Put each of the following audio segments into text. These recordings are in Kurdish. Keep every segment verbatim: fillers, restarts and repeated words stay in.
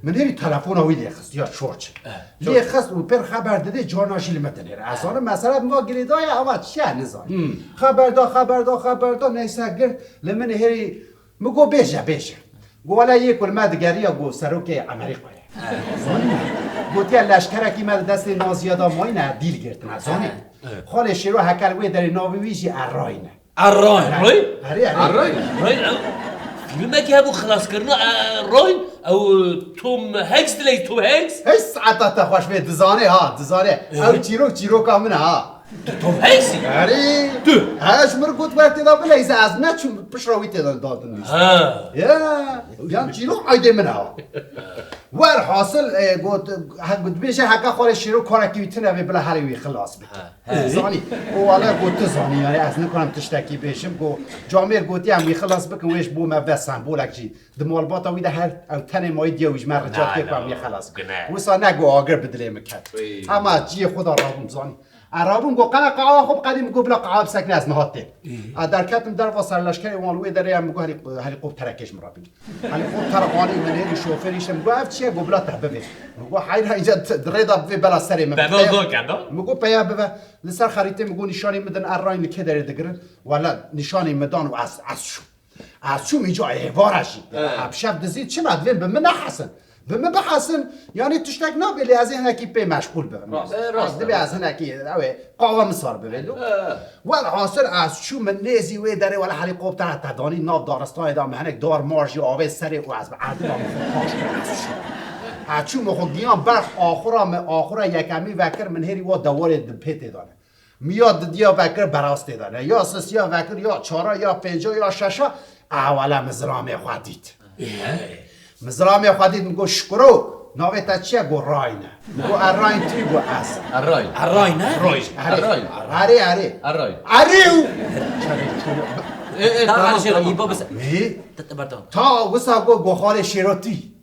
Min hêrî telefona wî lê xist ya Çorç. Lê xist û pêr xeber didê, carna jî li min dinêre. Ez zanim mesele min va girêdaye, eva çi ye nizanim. Xeber da, xeber da, xeber da, neyse girt. Li min hêrî min got bêje, bêje. Got wele yê ku li me digeriya got serokê Amerîkayê. Zanî me. Gotiye leşkerekî me di destê Naziya de mayîne, dîl girtine, zanî. Xalê Şêro heke li wê derê navê wî jî Errayî ne. Errayî. Errayî? Erê, erê. Errayî. Errayî, ew filmekî hebû xelaskirina, e, Errayî, ew, e, Tom Hanks dileyî, Tom Hanks. Hiç saeta te xweş bê, dizanê ha, dizanê. Ew çîrok, çîroka min e ha. Tu Tom Hanksî? Erê. Tu? He, ji min got wer tê de bileyze, ez neçûm pişra wî tê de dadin dîst. Ha. Ya, yan çîrok aydê min e ha. Werhasil, e, got, he, got, dibêje heke xalê Şêro karekî wî tune vê bila herê wî xilas bike. He. Zanî, û wele got tu zanî, yani ez nikarim tiştekî bêjim, got camêr gotiye em wî xilas bikin, wê ji bo me ve sembolek jî. Di malbata wî de her ew tenê mayî diye wî ji me rica dike ku em wî xilas bikin. Wisa ne got agir bi dilê min ket. Ama ciyê xwe de rabûm zanî. E, rabûm got qala qawa xwe biqedî, min got bila qawa bisekine ez niha têm. A derketim derva serleşkerê wan li wê derê ye, min got helî, helîkopterekê ji min re bigî. Helîkopter anî min hêrî şoferî şim got ev çi ye? Got bila te bivê. Min got heyra, înca di rê de bivê bela serê min. Bebe zor kendo. Min got peya bive. Li ser xerîtê min got nîşanî min din, Errayî li kê derê digirin. Wele nîşanî min dan û ez, ez çûm. Ez çûm îca êvara jî. Ev şev dizî çima divên bi min nehesin. Bi min bihesin, yanî tiştek nabe lê ez ê hinekî pê meşgûl bibim. Rast. E, rast. Divê ez hinekî, ew ê, qawa min sar bibê. He. Welhasil ez çûm min nêzî wê derê, wele helîkoptera te danî nav daristanê de, min hinek dar mar jî avê serê û ez bi erdina min xwe paş kir, ez çûm. Ez çûm min xwe giyan berx axura, min axura yekemî vekir, min hêrî wa dewarê di pê tê de ne. Min ya didiya vekir berast tê de ne. Ya sisiya vekir, ya çara, ya pênca, ya şeşa, ewele min zilamê xwe dît. Min zilamê xwe dît, min got, Şikuro, navê te çi ye? Got, Rayne. Min got, Errayî tu yî? Got, ez. Errayî. Errayî ne? Errayî. Erê. Errayî. Erê, erê. Errayî. Erê û. Ê, ê, tamam, tamam. Îbo bise. Wî? Te, te berdan. Ta wisa got, got, xalê Şêro tu yî?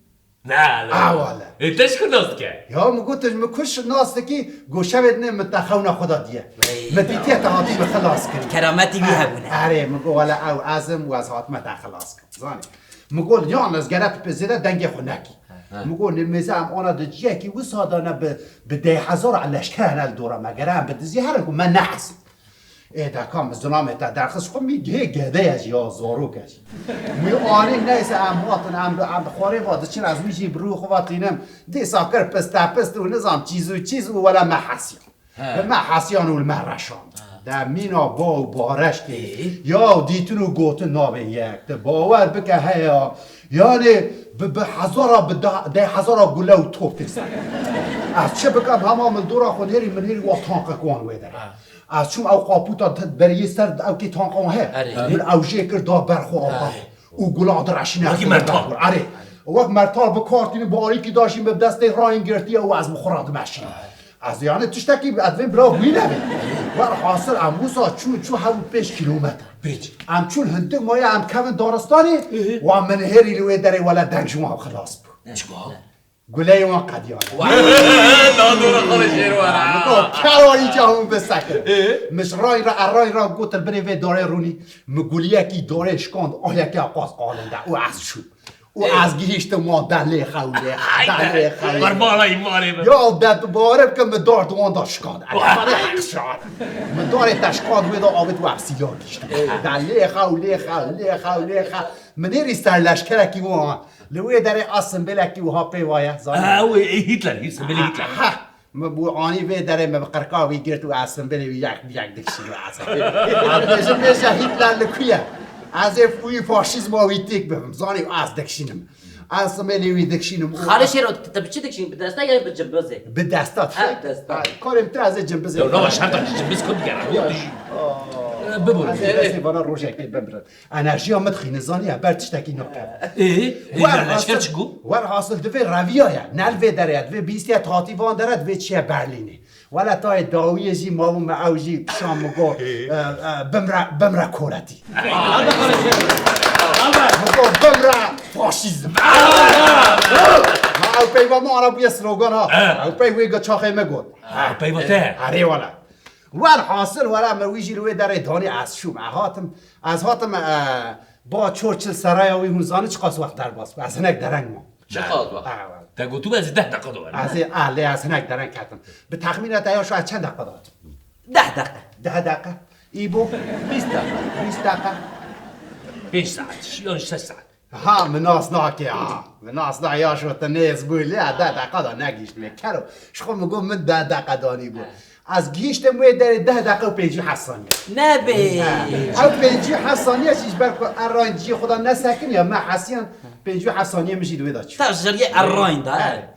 Ne, ne. Ah, wele. Ê, te ji ku nas dike? Ya, min got, tu ji min ku nas dikî? Got, şevê dinê min te xewna xwe de diye. Min dîtiye te hatî min xilas kirî. Kerametî wî hebûne. Erê, min got, wele ew ez im û ez hatime te xilas kirim. Zanî. Min got, yan ez gere tu pê zêde dengê xwe nekî. He. Min got, nimêze em ana di ciyekî wisa de ne bi, bi deh hezar leşker hene li dora me. Gere em bi dizî herin ku me nehesin. Ê deka min zilamê te derxist xwe, min hê gedeye jî ya zarok e jî. Min anî neyse em hatin, em, em bi xwarê va diçin, ez wî jî bi rû xwe va tînim. Dîsa kir piste pist û nizam çîz û çîz û wele me hesiyan. He. Bi me hesiyan û li me reşand. He. De mîna ba û bareşkê. Ê? Ya dîtin û gotin nabê yek. Te bawer bike heya. Yanê bi, bi hezara, bi da-, deh hezara gule û top tê ser. Ez çi bikim, hema min dora xwe nêrî, min hêrî wa tanqek wan wê derê. Ha. Ez çûm ew qaputa te-, beriyê ser ew kê tanqan he. Erê. Min ew jê kir da ber xwe ava. Erê. Û gula direşîne. Wekî mertal. Erê. Wek mertal bi kar tînim, bi alîkî da jî min bi destê rayîn girtiye û ez bi xwe re dimeşînim. Erê. Ez yani tiştekî ez vê bila wî nebe. Werhasil em wisa çûn, çû hev û pênc kîlometre. Pênc. Em çûn hindik maye em kevin daristanê, Ehe. Wa min hêrî li wê derê wele deng ji wan xilas bû. Çima? Guleyê wan qediyane. Dadora xwe şêr were. Min got, kero îca hûn bisekin. Ehe. Min ji rayî re, erayî re got, li binê vê darê rûnî. Min guliyekî darê şikand, aliyekê qas qalinde. Û ez çûm. Û ez gihîştim wan de lê xew lê xew, de lê xew. Qurbanayî malê min. Ya de tu bawer bike min dar di wan de şikand. Wah. Min darê te şikand wê de avêt û ez sîla gihîştim. De lê xew lê xew, lê xew lê xew. Min hêrî ser leşkerekî wan. Li wê derê a simbêlekî wiha pê waye, zanî? Ha, ew ê Hitler, hî simbêlê Hitler. Ha. Min bû anî vê derê, min bi qirka wî girt û ez simbêlê wî yek bi yek dikişînim ez. Ez dibêjim, bêje Hitler li ku ye? Ez ê wî faşîzma wî têk bibim. Zanî ez dikişînim. Ez simbêlê wî dikişînim. Xalê Şêro, tu, tu bi çi dikişînî? Bi desta ya bi cimbizê? Bi desta. Ha, desta. Ha, karê min tu ez ê cimbizê. Ya, nava şerta cimbiz ku digere. Yo. Bibû. Ez ê destê vana rojekê bimirim. Enerjiya min dixîne, zanî, ber tiştekî nake. Ê, ê, Werhasil, leşker çi got? Werhasil divê reviya ye, ne li vê derê ye, divê bîstiye tatî van dere, divê çiye Berlînê. Wele tayê dawiyê jî mabû me ew jî kişan min got, e, e, bimre, bimre koletî. Min got, bimre faşîzm. Ma ew peyva me ana bûye slogan ha. Ew peyvê çaxê me got. Peyva te. Erê wele. Werhasil were min wî jî li wê derê danî, ez çûm. Ez hatim, ez hatim, e, ba Churchill seraya wî, hûn zanin çiqas wext derbas bû. Ez hinek dereng mam. Çiqas wext? Te gotû ez ê deh deqa de werim. Ez ê, ah, lê ez hinek dereng ketim. Bi texmîna te ya şu ez çend deqa de hatim? Deh deqe. Deh deqa. Îbo? Bîst deqe. Bîst deqa. Pênc saet, yan şeş saet. Ha, min nas nake ha. Min nas na ya şu te nêz bû lê, deh deqa de negihiştime. Kero, ji xwe min got min deh deqa danî bû. Ez gihiştim wê derê deh deqa û pêncî û heft saniye. Nebê. Ew pêncî û heft saniye jî ji ber ku errayîn ciyê xwe de nesekiniye, me hesiyan pêncî û heft saniye min jî di wê de çû. Te ji riyê errayîn de, he.